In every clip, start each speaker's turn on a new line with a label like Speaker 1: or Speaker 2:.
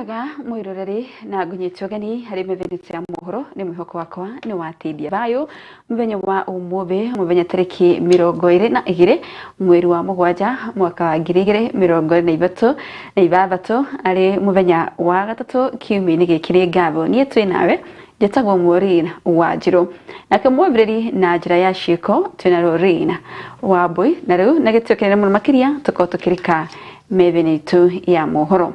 Speaker 1: Wega mwiroreri na ngunyitwo geni hari mĩthenya ya mohoro. Nĩ mwĩhoko wakwa nĩ watindia thayũ mũthenya wa ũmũthĩ, mũthenya tarĩki 22 mweri wa 7 mwaka wa 2026, arĩ mũthenya wa gatatũ kiumia-inĩ gĩkĩ. Nĩ ngatho niĩ twĩ nawe, njĩtagwo Maureen Wanjirũ, nake mwambĩrĩri na njĩra ya ciĩko twĩna Lorraine Wambui. Na rĩu na gĩtĩo kĩnene mũno makĩria tũkorwo tũkĩrika metha-inĩ itũ ya mohoro.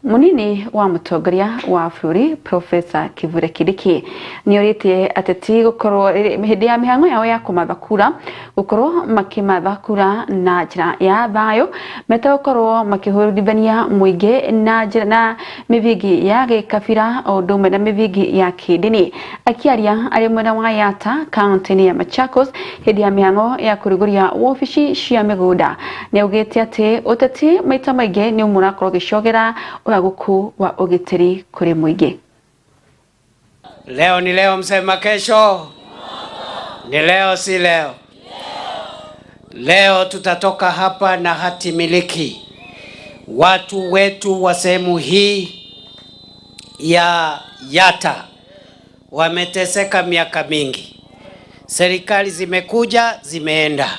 Speaker 1: Munini wa mũtongoria wa bũrũri Profesa Kithure Kindiki nĩorĩtie ateti gũkorwo hĩndĩ ya mĩhang'o yao ya kũmatha kura gũkorwo makĩmatha kura na njĩra ya thayũ, metegũkorwo makĩhũrithania mũingĩ na njĩra na mĩthingi ya gĩkabira o ũndũ ũmwe na mĩthingi ya kĩndini. Akĩaria arĩ mwena wa Yatta kaunti-inĩ ya Machakos hĩndĩ ya mĩhang'o ya kũrugũria wobici cia mĩgũnda, nĩaugĩte atĩ ũteti maita maingĩ nĩ ũmwe ũrakorwo ũgĩcogera ũhagũku wa ũgitĩri kũrĩ mũingĩ.
Speaker 2: Leo ni leo, msema kesho ni leo, si leo? Leo tutatoka hapa na hati miliki. Watu wetu wa sehemu hii ya Yatta wameteseka miaka mingi. Serikali zimekuja zimeenda,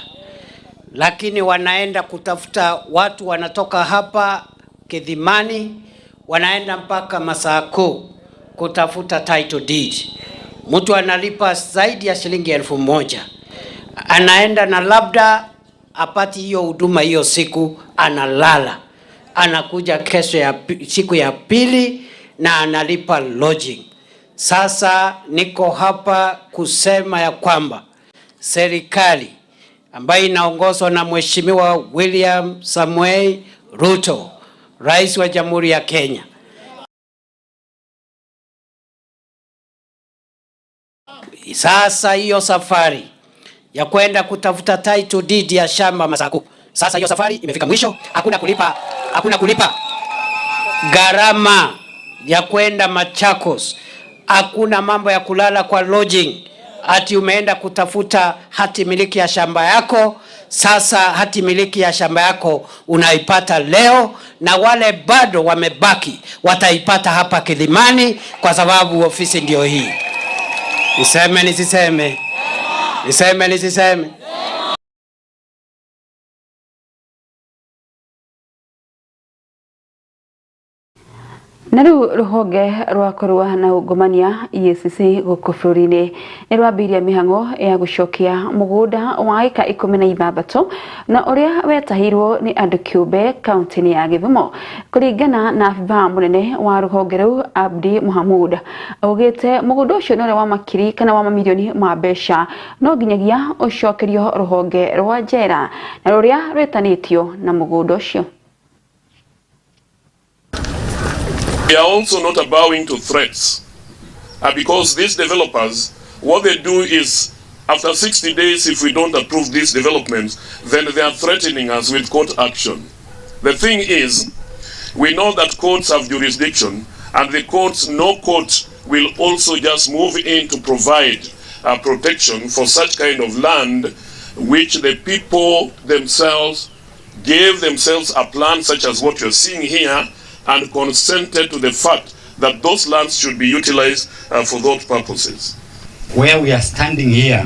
Speaker 2: lakini wanaenda kutafuta watu, wanatoka hapa Kithimani wanaenda mpaka Masaku kutafuta title deed. Mtu analipa zaidi ya shilingi 1000, anaenda na labda apati hiyo huduma hiyo siku, analala, anakuja kesho ya siku ya pili na analipa lodging. Sasa niko hapa kusema ya kwamba serikali ambayo inaongozwa na Mheshimiwa William Samoei Ruto, Rais wa Jamhuri ya Kenya, sasa hiyo safari ya kwenda kutafuta title deed ya shamba Masaku, sasa hiyo safari imefika mwisho. Hakuna kulipa, hakuna kulipa gharama ya kwenda Machakos, hakuna mambo ya kulala kwa lodging, ati umeenda kutafuta hati miliki ya shamba yako. Sasa hati miliki ya shamba yako unaipata leo, na wale bado wamebaki wataipata hapa Kithimani, kwa sababu ofisi ndio hii. Niseme nisiseme? Niseme nisiseme?
Speaker 1: Na rĩu rũhonge rwa kũrũa na ungumania EACC gũkũ bũrũri-inĩ nĩ rwambĩrĩria mĩhang'o ya gũcokia mũgũnda wa ĩka 16 na ũrĩa wetahĩirwo nĩ andũ kĩũmbe kaunti-inĩ ya Gĩthumo. Kũringana na abithaa mũnene wa rũhonge rũu Abdi Mohamud, augĩte mũgũnda ũcio nĩ ũrĩa wa makiri kana wa mamirioni ma mbeca no nginyagia ũcokerio rũhonge rwa njera na rũrĩa rwĩtanĩtio na mũgũnda ũcio.
Speaker 3: We are also not bowing to threats, because these developers, what they do is, after 60 days, if we don't approve these developments, then they are threatening us with court action. The thing is, we know that courts have jurisdiction, and the courts, no court will also just move in to provide protection for such kind of land, which the people themselves gave themselves a plan such as what you're seeing here, and consented to the fact that those lands should be utilized for those purposes.
Speaker 4: Where we are standing here,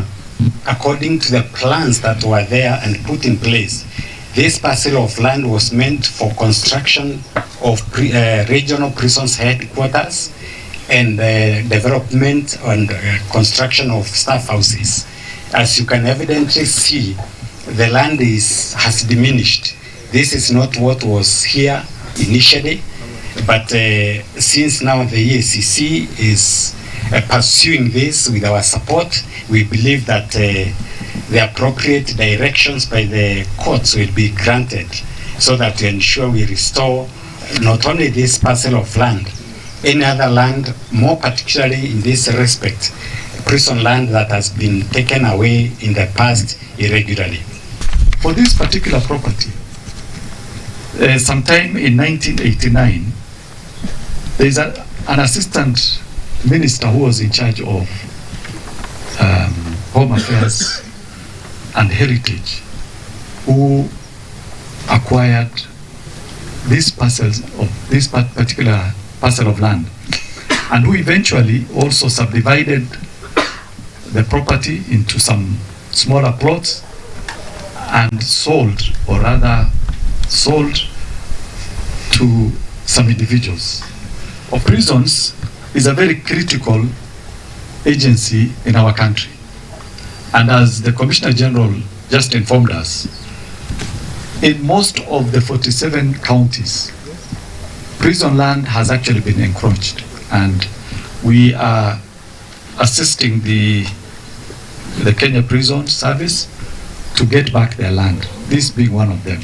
Speaker 4: according to the plans that were there and put in place, this parcel of land was meant for construction of regional prisons headquarters and development and construction of staff houses. As you can evidently see, the land has diminished. This is not what was here initially, but since now the EACC is pursuing this with our support, we believe that the appropriate directions by the courts will be granted so that to ensure we restore not only this parcel of land, any other land, more particularly in this respect, prison land that has been taken away in the past irregularly.
Speaker 5: For this particular property, sometime in 1989, there is an assistant minister who was in charge of Home Affairs and Heritage, who acquired these parcels of this particular parcel of land, and who eventually also subdivided the property into some smaller plots and sold, or rather sold to some individuals. Of prisons is a very critical agency in our country. And as the Commissioner General just informed us, in most of the 47 counties, prison land has actually been encroached, and we are assisting the Kenya Prison Service to get back their land, this being one of them.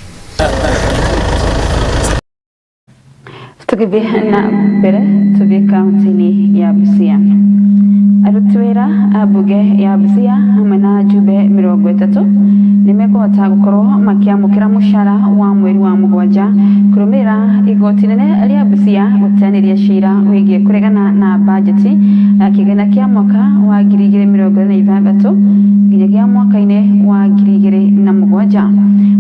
Speaker 1: Tũgĩthiĩ na mbere tũthiĩ kaunti-inĩ ya Busia. Aruti wĩra a mbunge ya Busia hamwe na njumbe 30 nĩ mekũhota gũkorwo makĩamũkĩra mũcara wa mweri wa 7 kũrũmĩrĩra igoti nene rĩa Busia gũteanĩria cira wĩgiĩ kũregana na bajeti ya kĩgĩna kĩa mwaka wa 2026 nginyagia mwaka-inĩ wa 2007.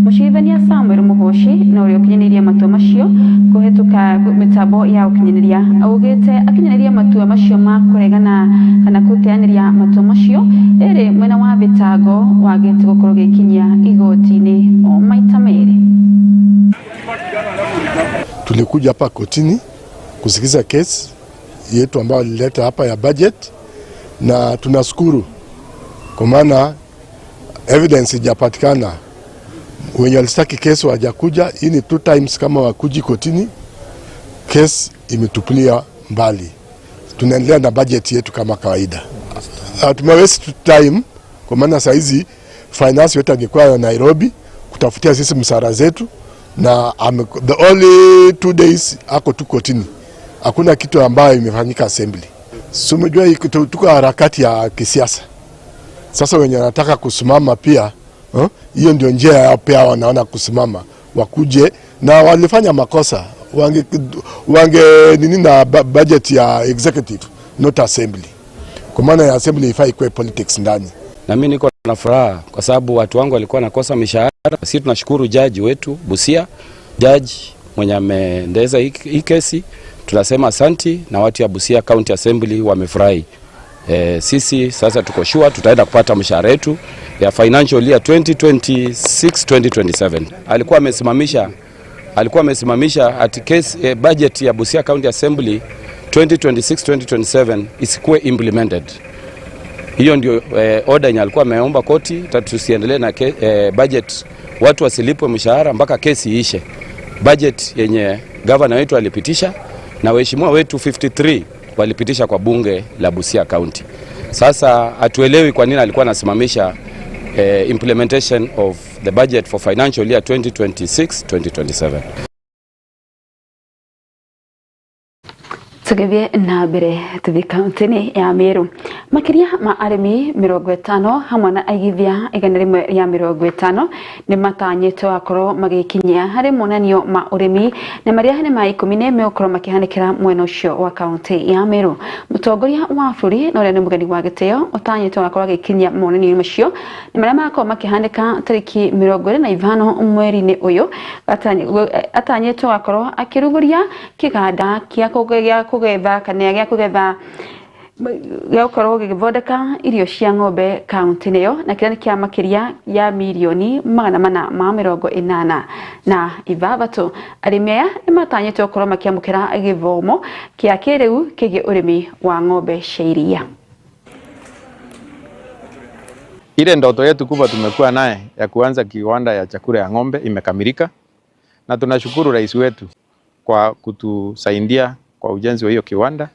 Speaker 1: Mũcirithania Samuel Mũhoci na ũrĩa ũkinyanĩirie matua macio kũhĩtũka mĩtambo ya ũkinyanĩria augĩte akinyanĩrie matua macio ma kũregana kana gũteanĩria matua macio ĩrĩ mwena wa thitango wagĩte gũkorwo gĩkinyia igoti-inĩ o maita merĩ.
Speaker 6: Tulikuja hapa kotini kusikiza kesi yetu ambayo ilileta hapa ya budget, na tunashukuru kwa maana evidence ijapatikana. Wenye walistaki kesi wajakuja. Hii ni 2 times kama wakuji kotini, kesi imetupilia mbali. Tunaendelea na budget yetu kama kawaida. Tumewaste time kwa maana saa hizi finance wetu angekuwa Nairobi kutafutia sisi msara zetu, na the only 2 days ako tu kotini. Hakuna kitu ambayo imefanyika assembly. So umejua tuko harakati ya kisiasa. Sasa wenye wanataka kusimama pia, hiyo ndio njia yao pia wanaona kusimama wakuje, na walifanya makosa wange nini na budget ya executive not assembly. Kwa maana ya assembly ifai kwa politics ndani.
Speaker 7: Na mimi niko na furaha kwa sababu watu wangu walikuwa nakosa mishahara. Sisi tunashukuru jaji wetu Busia, jaji mwenye ameendeza hii kesi. Tunasema asanti, na watu ya Busia County Assembly wamefurahi. Sisi sasa tuko sure tutaenda kupata mshahara wetu ya financial year 2026-2027. Alikuwa amesimamisha at case budget ya Busia County Assembly 2026-2027 isikuwe implemented. Hiyo ndio order yenye alikuwa ameomba koti tusiendelee na budget, watu wasilipwe mshahara mpaka kesi iishe. Budget yenye governor wetu alipitisha na waheshimiwa wetu 53 walipitisha kwa bunge la Busia County. Sasa hatuelewi kwa nini alikuwa anasimamisha implementation of the budget for financial year 2026-2027.
Speaker 1: Tũgĩthiĩ na mbere tũthiĩ kaunti-inĩ ya Meru. Makĩria ma arĩmi 50 hamwe na aigithia 150 nĩ matanyĩtwo gũkorwo magĩkinyia harĩ monanio ma ũrĩmi na marĩa nĩ ma 10 megũkorwo makĩhanĩkĩra mwena ũcio wa kaunti ya Meru. Mũtongoria wa bũrũri na ũrĩa nĩ mũgeni wa gĩtĩo ũtanyĩtwo gũkorwo agĩkinyia monanio macio nĩ marĩa magakorwo makĩhanĩka tarĩki 25 mweri-inĩ ũyũ. Atanyĩtwo gũkorwo akĩrugũria kĩganda kĩa kũgetha kana gĩa kũgetha gĩa gũkorwo gĩgĩthondeka irio cia ng'ombe kaunti-inĩ ĩyo, na kĩrĩa nĩ kĩa makĩria ya mirioni 486. Arĩmi aya nĩ matanyĩtwo gũkorwo makĩamũkĩra gĩthomo kĩa kĩrĩu kĩgiĩ ũrĩmi wa ng'ombe cia iria.
Speaker 8: Ile ndoto yetu kubwa tumekuwa naye ya kuanza kiwanda ya chakula ya ng'ombe imekamilika, na tunashukuru rais wetu kwa kutusaidia kwa ujenzi wa hiyo kiwanda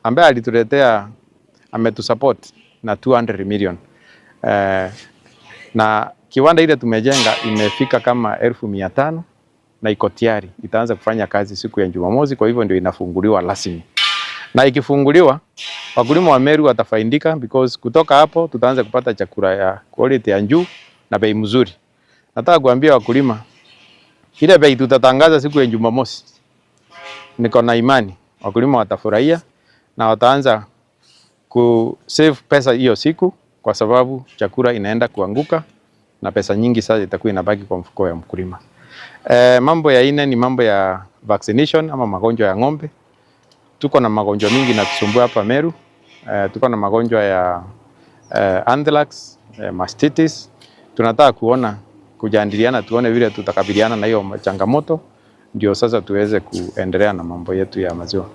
Speaker 8: ambaye alituletea, ametusupport na 200 million. Na kiwanda ile tumejenga imefika kama 500,000 na iko tayari, itaanza kufanya kazi siku ya Jumamosi. Kwa hivyo ndio inafunguliwa rasmi, na ikifunguliwa wakulima wa Meru watafaidika, because kutoka hapo tutaanza kupata chakula ya quality ya juu na bei mzuri. Nataka kuambia wakulima ile bei tutatangaza siku ya Jumamosi, niko na imani wakulima watafurahia na wataanza ku save pesa hiyo siku, kwa sababu chakula inaenda kuanguka na pesa nyingi sasa itakuwa inabaki kwa mfuko ya mkulima. Mambo ya ine ni mambo ya vaccination ama magonjwa ya ng'ombe. Tuko na magonjwa mingi na tusumbua hapa Meru. Tuko na magonjwa ya anthrax, mastitis. Tunataka kuona kujadiliana, tuone vile tutakabiliana na hiyo changamoto, ndio sasa tuweze kuendelea na mambo yetu ya maziwa.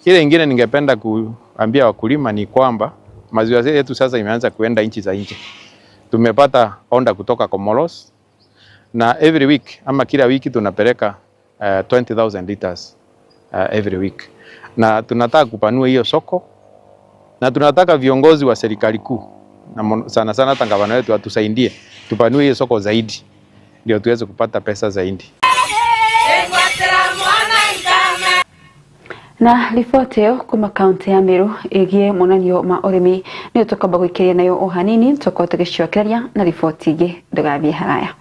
Speaker 8: Ile ingine ningependa kuambia wakulima ni kwamba maziwa yetu sasa imeanza kuenda nchi za nje. Tumepata order kutoka Comoros na every week ama kila wiki tunapeleka 20,000 liters every week, na tunataka kupanua hiyo soko, na tunataka viongozi wa serikali kuu na sana sana hata gavana wetu atusaidie tupanue hiyo soko zaidi, ndio tuweze kupata pesa zaidi.
Speaker 1: Na riboti ĩyo kuma kaunti ya Meru ĩgiĩ monanio ma ũrĩmi nĩyo tũkwamba gũikĩria nayo o hanini, tũkorwo tũgĩcokereria na riboti ĩngĩ. Ndũgathiĩ haraya.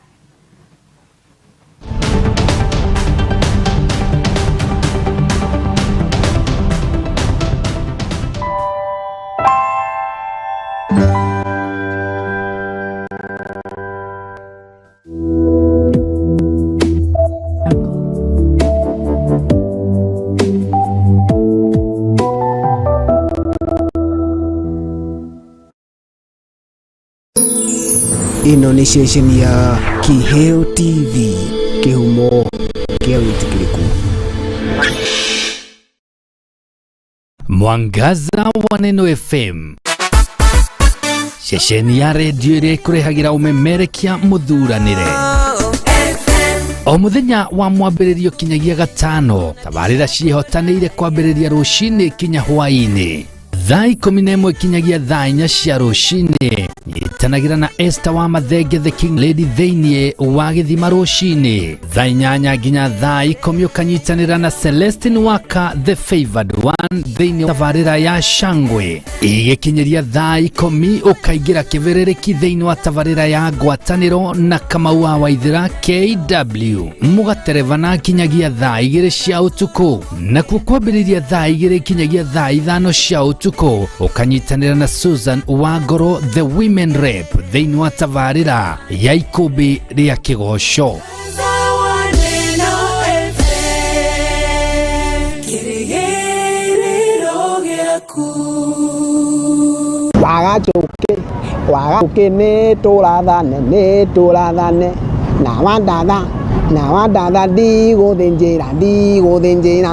Speaker 9: Ĩno nĩ ceceni ya Kiheo TV, kĩhumo kĩa wĩtĩkĩrĩku.
Speaker 10: Mwangaza wa Neno FM, ceceni ya redio ĩrĩa ĩkũrehagĩra ũmemerekia mũthuranĩre o mũthenya wa mwambĩrĩrio kinyagia gatano. Tabarĩra ciĩhotanĩire kwambĩrĩria rũcinĩ kinya hwaĩ-inĩ thaa 11 kinyagia thaa 4 cia rũcinĩ. Nyitanagĩra na Esther wa Mathenge the King Lady thĩinĩ wa gĩthima rũcinĩ thaa 8 nginya thaa 10, ũkanyitanĩra na Celestine Waka the Favored One thĩinĩ wa tabarĩra ya Shangwe. Igĩkinyĩria thaa 10 ũkaingĩra kĩbĩrĩrĩki thĩinĩ wa tabarĩra ya Ngwatanĩro na Kamau wa Waithĩra KW, mũgaterebana kinyagia thaa 2 cia ũtukũ. Nakuo kwambĩrĩria thaa 2 kinyagia thaa 5 cia ũtukũ ũkanyitanĩra na Susan Wangoro the Women Rep thĩinĩ wa tabarĩra ya Ikũmbĩ rĩa Kĩgoco.
Speaker 11: Waga njũkĩ nĩ tũrathane na wandatha ndigũthĩnjĩra.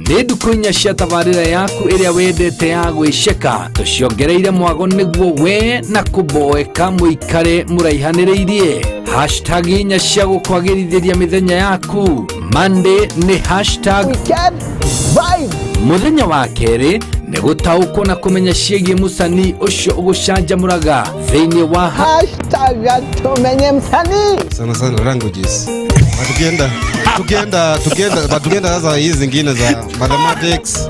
Speaker 10: Nĩ ndukũ inya cia tabarĩra yaku ĩrĩa wendete ya gwĩceka, tũciongereire mwago nĩguo we na kũboeka mũikare mũraihanĩrĩirie. Hashtag inya cia gũkwagĩrithĩria mĩthenya yaku. Monday nĩ hashtag
Speaker 11: weekend vibe.
Speaker 10: Mũthenya wa kerĩ nĩ gũtaũkwo na kũmenya ciĩgiĩ mũsanii ũcio ũgũcanjamũraga thĩinĩ wa
Speaker 11: hashtag tumenye msanii.
Speaker 12: Sana sana languages. Tukienda sasa hizi zingine za mathematics,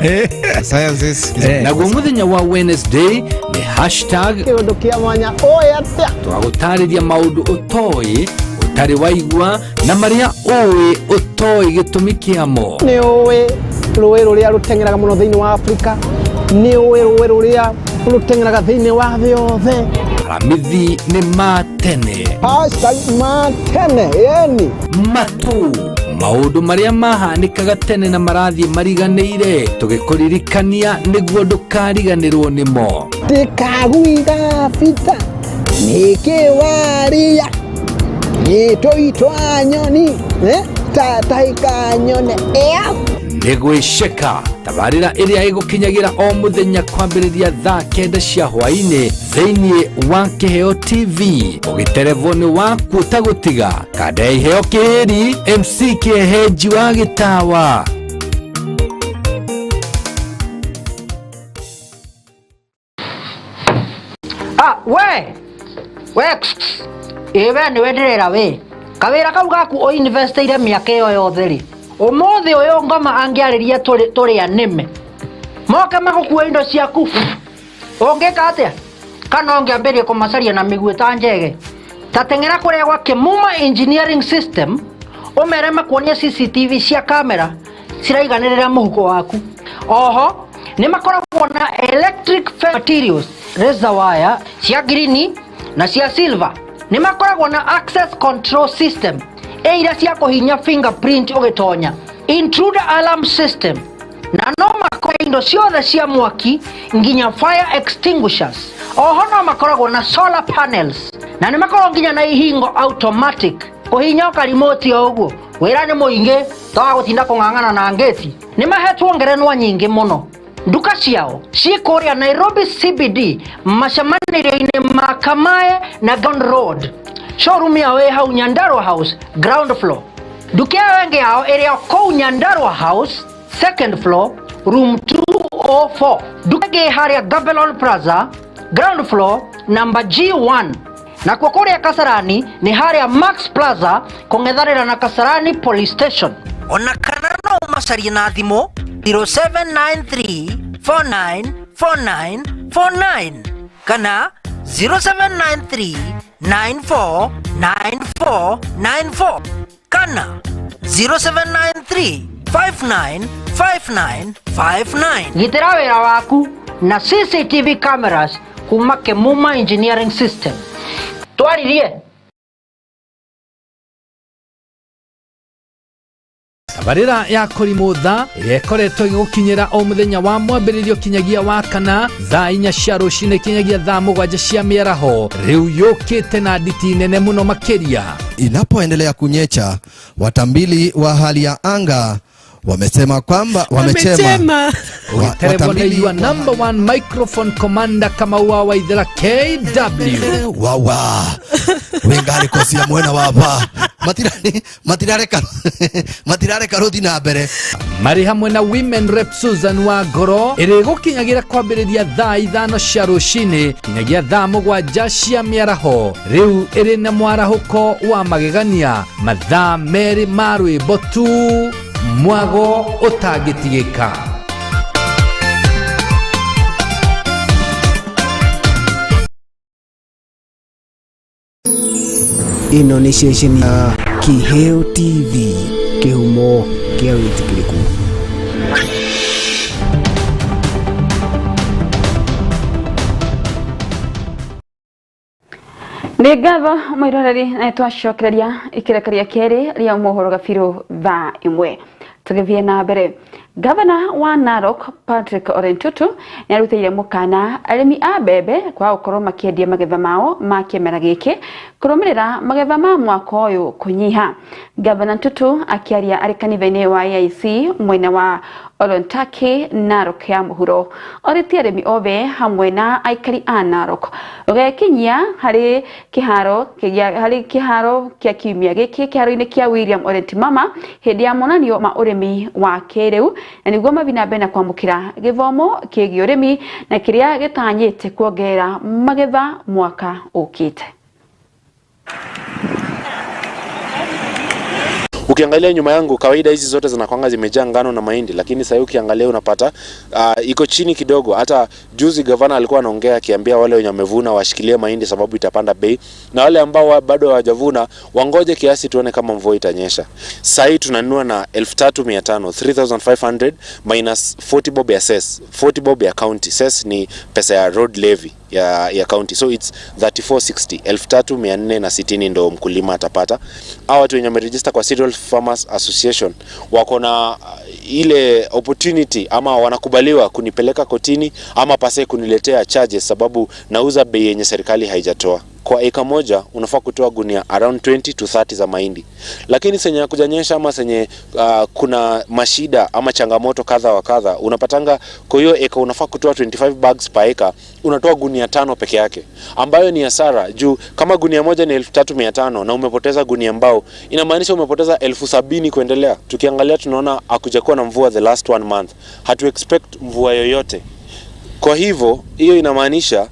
Speaker 12: sciences.
Speaker 10: Naguo mũthenya wa Wednesday ni hashtag
Speaker 11: kĩũndũ kĩa mwanya ũĩ atĩa.
Speaker 10: Tũgagũtarĩria maũndũ ũtoĩ, ũtarĩ waigua na marĩa ũĩ ũtoĩ gĩtũmi kĩamo.
Speaker 11: Nĩ ũĩ rũĩ rũrĩa rũteng'eraga mũno thĩinĩ wa Afrika, nĩ ũĩ rũĩ rũrĩa rũteng'eraga thĩinĩ wa thĩ yothe.
Speaker 10: Aramithi nĩ ma tene.
Speaker 11: Hashtag ma tene, yani
Speaker 10: matu maũndũ marĩa mahanĩkaga tene na marathiĩ mariganĩire, tũgĩkũririkania nĩguo ndũkariganĩrwo nĩmo.
Speaker 11: Tikaguiga bita nĩkĩwaria nĩtũitwa nyoni tatahika nyone ĩa
Speaker 10: nĩ gwĩceka. Tabarĩra ĩrĩa ĩgũkinyagĩra o mũthenya kwambĩrĩria thaa 9 cia hwaĩ-inĩ thĩinĩ wa Kĩheo TV, ũgĩterevwo nĩ waku ũtagũtiga. Kanda ya Iheo Kĩhĩri, MC Kĩehenji wa Gĩtawa.
Speaker 13: We ĩ we nĩwe ndĩrera we kawĩra kau gaku ũinvestĩire mĩaka ĩyo yothe rĩ, ũmũthĩ ũyũ ngoma angĩarĩria tũrĩa nĩme moke magũkue indo ciaku, ũngĩka atĩa? Kana ũngĩambĩrĩria kũmacaria na mĩguĩ ta njege? Ta teng'era kũrĩa gwa Kĩmuma Engineering System ũmere makuonie CCTV cia kamera ciraiganĩrĩra mũhuko waku. Oho nĩ makoragwo na electric fence materials, razor wire cia green na cia silver. Nĩ makoragwo na access control system ĩira cia kũhinya fingerprint ũgĩtonya, intruder alarm system, Na no makoragwo indo ciothe cia mwaki nginya fire extinguishers. Oho no makoragwo na solar panels na nĩ makoragwo nginya na ihingo automatic kũhinya karimoti o ũguo wĩra nĩ mũingĩ toga gũtinda kũng'ang'ana na ngĩti. Nĩ mahetwo ngerenwa nyingĩ mũno. Nduka ciao ciĩ kũrĩa Nairobi CBD macemanĩrio-inĩ ma Kamae na Ground Road. Showroom yao ĩ hau Nyandarua House ground floor. Nduka ĩyo ĩngĩ yao ĩrĩ kũu Nyandarua House second floor room 204. Nduka ĩngĩ harĩa Gamelon Plaza ground floor number G1. Nakuo kũrĩa Kasarani nĩ harĩa Max Plaza kũng'ethanĩra na Kasarani Police Station. Ona kana no ũmacarie na thimũ 0793 4949 49 kana 0793 9494 94 kana 0793 5959 59. Gitĩra wĩra waku na CCTV cameras kuma Kemuma Engineering System. Twaririe.
Speaker 10: Tabarĩra ya Kũrimũ Tha ĩrĩa ĩkoretwo ĩgĩgũkinyĩra o mũthenya wa mwambĩrĩrio kinyagia wa kana thaa 4 cia rũcinĩ kinyagia thaa 7 cia mĩaraho rĩu yũkĩte na nditi nene mũno makĩria.
Speaker 12: Inapoendelea kunyecha, watambili wa hali ya anga wamesema kwamba wamechema.
Speaker 10: Ũgĩterebwo na your number one microphone commander Kamau wa Waithera KW.
Speaker 12: Wawa wengari kosia mwena wapa matirareka rũthi na mbere.
Speaker 10: Marĩ hamwe na Women Rep Susan wa Ngoro ĩrĩ gũkinyagira kwambĩrĩria thaa 5 cia rũcinĩ kinyagia thaa 7 cia mĩaraho rĩu ĩrĩ na mwarahũko wa magegania mathaa 2 ma rwĩmbo tu mwago ũtangĩtigĩka.
Speaker 9: Ĩno nĩ ceceni ya Kiheo TV, kĩhumo kĩa wĩtĩkĩrĩku.
Speaker 1: Nĩ ngatho mwĩroreri na twacokereria ikĩreka rĩa kerĩ rĩa mohoro gabirũ thaa 1. Tũgĩthiĩ na mbere, Gavana wa Narok Patrick Ole Ntutu nĩarutĩire mũkana arĩmi a mbembe kwaga gũkorwo makĩendia magetha mao ma kĩmera gĩkĩ kũrũmĩrĩra magetha ma mwaka ũyũ kũnyiha. Gavana Ntutu akĩaria arĩ kanitha-inĩ wa AIC mwena wa Olontaki Narok ya mũhuro orĩtie arĩmi othe hamwe na aikari a Narok ũgekinyia harĩ kĩharo kĩa kiumia gĩkĩ kĩharo-inĩ kĩa William Ole Ntimama hĩndĩ ya monanio ma ũrĩmi wa kĩrĩu na nĩguo mathiĩ na mbere na kwamũkĩra gĩthomo kĩgiĩ ũrĩmi na kĩrĩa gĩtanyĩte kuongerera magetha mwaka ũkĩte.
Speaker 14: Ukiangalia nyuma yangu, kawaida hizi zote zinakwanga zimejaa ngano na mahindi, lakini sasa ukiangalia unapata iko chini kidogo. Hata juzi gavana alikuwa anaongea akiambia wale wenye wamevuna washikilie mahindi sababu itapanda bei, na wale ambao bado hawajavuna wangoje kiasi tuone kama mvua itanyesha. Sasa hii tunanunua na 3500, 3500 minus 40 bob ya cess, 40 bob ya county. Cess ni pesa ya road levy ya county, so it's 3460, 3460 ndo mkulima atapata. Hawa watu wenye wameregister kwa Cereal Farmers Association wako na ile opportunity ama wanakubaliwa kunipeleka kotini ama pase kuniletea charges sababu nauza bei yenye serikali haijatoa. Kwa eka moja unafaa kutoa gunia around 20 to 30 za mahindi, lakini senye kujanyesha ama senye kuna mashida ama changamoto kadha wa kadha, unapatanga kwa hiyo eka unafaa kutoa 25 bags per acre, unatoa gunia 5 peke yake, ambayo ni hasara juu kama gunia moja ni 3500 na umepoteza gunia mbao, inamaanisha umepoteza 70,000 kuendelea. Tukiangalia tunaona hakujakuwa na mvua the last 1 month, hatu expect mvua yoyote. Kwa hivyo hiyo inamaanisha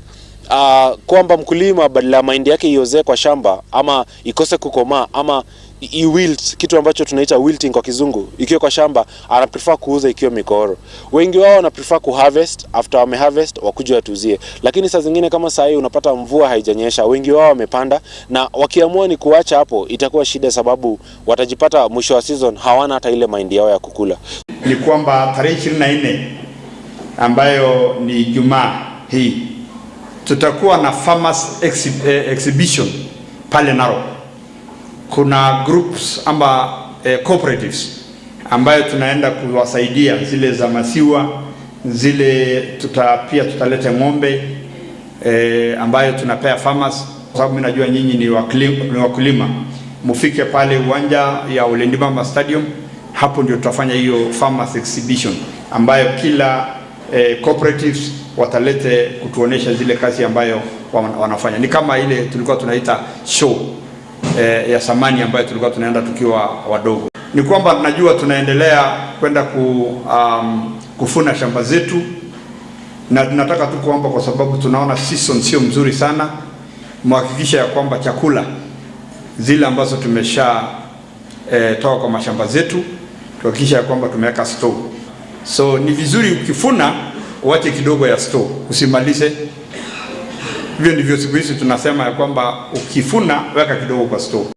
Speaker 14: kwamba mkulima badala mahindi yake iozee kwa shamba ama ikose kukomaa ama i-wilt, kitu ambacho tunaita wilting kwa kizungu, ikiwa kwa shamba ana prefer kuuza ikiwa mikoro. Wengi wao wana prefer ku harvest, after wame harvest wakuje watuuzie. Lakini saa zingine kama saa hii unapata mvua haijanyesha, wengi wao wamepanda na wakiamua ni kuacha hapo itakuwa shida, sababu watajipata mwisho wa season hawana hata ile mahindi yao ya kukula.
Speaker 15: Ni kwamba tarehe 24 ambayo ni Ijumaa hii tutakuwa na farmers exhibition pale Narok. Kuna groups ama cooperatives ambayo tunaenda kuwasaidia zile za maziwa zile pia tutaleta ng'ombe ambayo tunapea farmers, kwa sababu mimi najua nyinyi ni wakulima, mufike pale uwanja ya Olendimama Stadium, hapo ndio tutafanya hiyo farmers exhibition ambayo kila cooperatives watalete kutuonesha zile kazi ambayo wanafanya. Ni kama ile tulikuwa tunaita show ya samani ambayo tulikuwa tunaenda tukiwa wadogo. Ni kwamba najua tunaendelea kwenda kufuna shamba zetu, na tunataka tu kuomba, kwa sababu tunaona season sio mzuri sana, muhakikisha ya kwamba chakula zile ambazo tumesha toa kwa mashamba zetu tuhakikisha ya kwamba tumeweka store. So ni vizuri ukifuna uache kidogo ya store, usimalize. Hivyo ndivyo siku hizi tunasema ya kwamba ukifuna weka kidogo kwa store.